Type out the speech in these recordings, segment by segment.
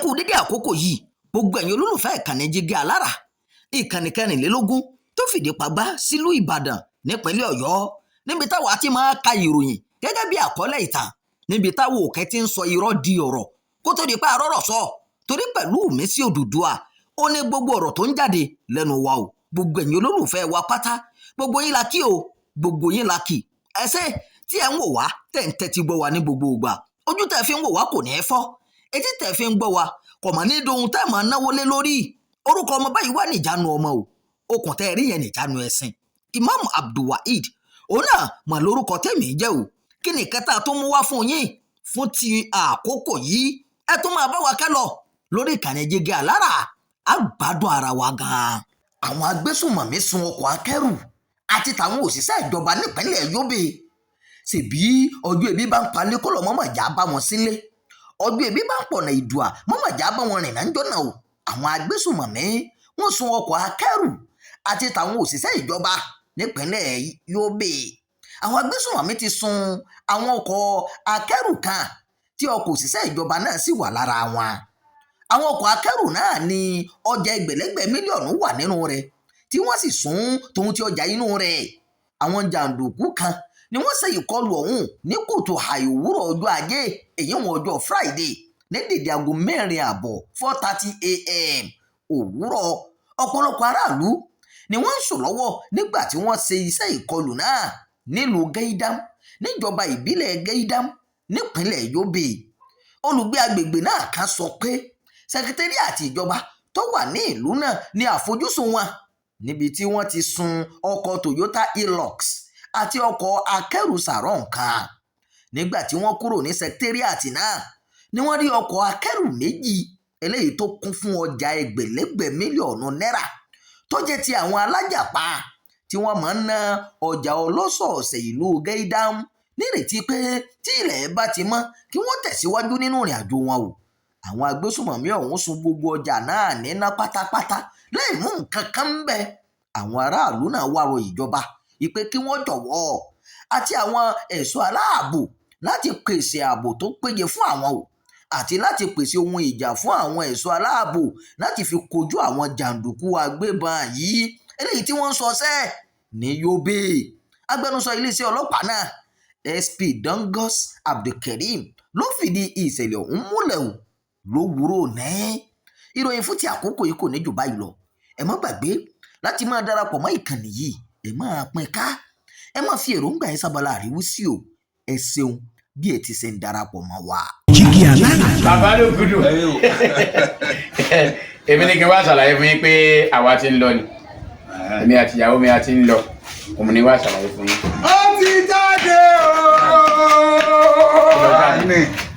Kú dédé àkókò yìí, gbogbo ẹ̀yin olólùfẹ́ ìkànnì Jígí Alára, ìkànnì 24 tó fìdí pagbá sílùú Ìbàdàn nípínlẹ̀ Ọ̀yọ́, níbi táwa ti máa ka ìròyìn gẹ́gẹ́ bí àkọlé ìtàn, níbi táwa òkè ti ń sọ irọ́ di ọ̀rọ̀ kó tó di pa àrọ́rọ̀ sọ, torí pẹ̀lú mi sí Odùduwà ó ní gbogbo ọ̀rọ̀ tó ń jáde lẹ́nu wa o. Gbogbo ẹ̀yin olólùfẹ́ wa pátá, gbogbo yín la kí o, gbogbo yín la kí. Ẹ ṣé tí ẹ ń wò wá, tẹ̀ ń tẹ́tí gbọ́ wa ní gbogbo ìgbà. Ojú tẹ̀ fi ń wò wá kò ní í fọ́, etí tẹ̀ fi ń gbọ́ wa kò mọ̀ ní dohun tẹ́ máa náwó lé lórí. Orúkọ ọmọ báyìí wà níjánu ọmọ o, okùn tẹ́ ẹ rí yẹn níjánu ẹ̀sìn. Imam Abdulwaheed òun náà mà lórúkọ tẹ̀mí jẹ́ o. Kí ni kẹta tó mú wá fún yín fún ti àkókò yìí? Ẹ tún máa bá wa ká lọ lórí ìkànnì Jígí Alára, á gbádùn ara wa gan-an. Àwọn agbésùnmọ̀mí sun ọkọ̀ akẹ́rù àti tàwọn òṣìṣẹ́ ìjọba nípínlẹ̀ Yobe. Ṣèbí ọjọ́ ebi bá ń palẹ̀ kó lọ mọ́mọ́jà bá wọn sílé, ọjọ́ ebi bá ń pọ̀nà ìdùà mọ́mọ́jà bá wọn rìn náà ń jọ́nà o. Àwọn agbésùnmọ̀mí wọ́n sun ọkọ̀ akẹ́rù àti tàwọn òṣìṣẹ́ ìjọba nípínlẹ̀ Yobe. Àwọn agbésùnmọ̀mí ti sun àwọn ọkọ̀ akẹ́rù kan tí ọkọ̀ òṣìṣẹ́ ìjọba náà sì wà lára wọn. Àwọn ọkọ̀ akẹ́rù náà ní ọjà ẹgbẹ̀lẹ́gbẹ̀ mílíọ̀nù wà nínú rẹ̀ tí wọ́n sì sún tòun ti ọjà inú rẹ̀. Àwọn jàǹdùkú kan ni wọ́n ṣe ìkọlù ọ̀hún ní kùtù àì òwúrọ̀ ọjọ́ Ajé, èyí wọn ọjọ́ Friday, ní dèdè aago 4:30, 4:30 a.m. òwúrọ̀. Ọ̀pọ̀lọpọ̀ aráàlú ni wọ́n ń sùn lọ́wọ́ nígbà tí wọ́n ṣe iṣẹ́ ìkọlù náà nílùú Geidam, níjọba ìbílẹ̀ Geidam nípínlẹ̀ Yobe. Olùgbé agbègbè náà kan sọ pé sẹkítẹ́rìàtì ìjọba tó wà ní ìlú náà ní àfojúsùn wọn, níbi tí wọ́n ti sun ọkọ̀ Toyota Hilux àti ọkọ̀ akẹ́rù Saron kan. Nígbà tí wọ́n kúrò ní sẹkítẹ́rìàtì náà ni wọ́n rí ọkọ̀ akẹ́rù méjì eléyìí tó kún fún ọjà ẹgbẹ̀lẹ́gbẹ̀ mílíọ̀nù náírà tó jẹ́ ti àwọn alájàpá tí wọ́n máa ń ná ọjà ọlọ́sọ̀ọ̀sẹ̀ ìlú Geidam, nírètí pé tí ilẹ̀ bá ti mọ́ kí wọ́n tẹ̀síwájú nínú ìrìn àjò wọn o. Àwọn agbésùnmọ̀mí ọ̀hún sun gbogbo ọjà náà níná pátápátá láì mú nǹkan kan ń bẹ. Àwọn aráàlú náà wá rọ ìjọba ìpè kí wọ́n jọ̀wọ́ àti àwọn ẹ̀ṣọ́ aláàbò láti pèsè ààbò tó péye fún àwọn o, àti láti pèsè ohun ìjà fún àwọn ẹ̀ṣọ́ aláàbò láti fi kojú àwọn jàǹdùkú agbébọn yìí eléyìí tí wọ́n ń sọṣẹ́ ní Yobe. Agbẹnusọ iléeṣẹ́ ọlọ́pàá náà, SP Dangos Abdulkareem, ló fìdí ìṣẹ̀lẹ̀ ọ̀hún múlẹ̀ o lówùúrọ̀ náà. Ìròyìn fún ti àkókò yìí kò ní jù báyìí lọ. Ẹ má gbàgbé láti máa darapọ̀ mọ́ ìkànnì yìí, ẹ máa pín ká, ẹ máa fi èròǹgbà yín sábàlá àríwísí o. Ẹ ṣeun bí ẹ ti ṣe ń darapọ̀ mọ́ wa. Jígí Alára. Bàbá ló gudu. Èmi ní kí n wá ṣàlàyé fún yín pé àwa ti ń lọ ni, èmi àti ìyàwó mi a ti ń lọ, òun ni wá ṣàlàyé fún yín. Ó ti jáde ooo.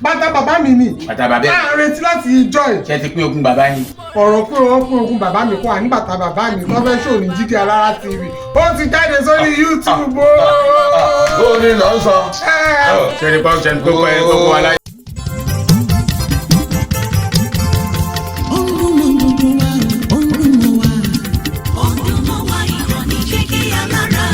Bàtà bàbá mi ni. Bàtà bàbá ẹ̀. À ń retí láti ìjọ ẹ̀. Ṣé ti pín ogún bàbá yín? Ọ̀rọ̀ pé wọ́n pín ogún bàbá mi kọ́, àní bàtà bàbá mi tó fẹ́ ṣò ní Jígí Alára TV, ó ti jáde sórí YouTube ooo. Ó ní lọ sọ. Ṣé ní pọ́n ṣe ní kókó ẹ kókó aláyé. Ó ń dún mọ́ gbogbo wa, ó ń dún mọ́ wa. Ó ń dún mọ́ wa, ìkànnì Jígí Alára.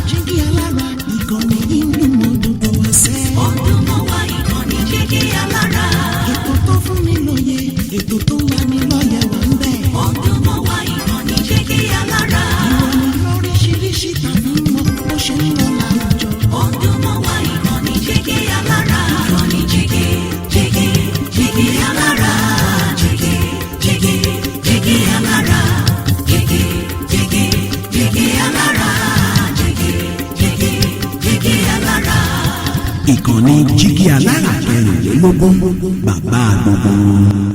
Jígí Alára, ìkànnì yìí ń dún mọ́ gbogbo wa sẹ́. Ó ń dún mọ́ wa, ìkànnì Jígí Alára. Ètò tó fún ni lóye, ètò tó ń lani lọ́yẹ̀ wà ń bẹ̀. Ó ń dún mọ́ wa, ìkànnì Jígí Alára. Ìròyìn lóríṣiríṣi tàbí mọ́ bó ṣe ń lọ láwùjọ. Ó ń dún mọ́ wa, ìkànnì Jígí Alára. Ìkànnì Jígí Jígí Jígí Alára. Jígí Jígí Jígí Alára. Jígí Jígí Jígí Alára. Jígí Jígí Jígí Alára. Ìkànnì Jígí Alára 24, bàbá gbogbo wọn.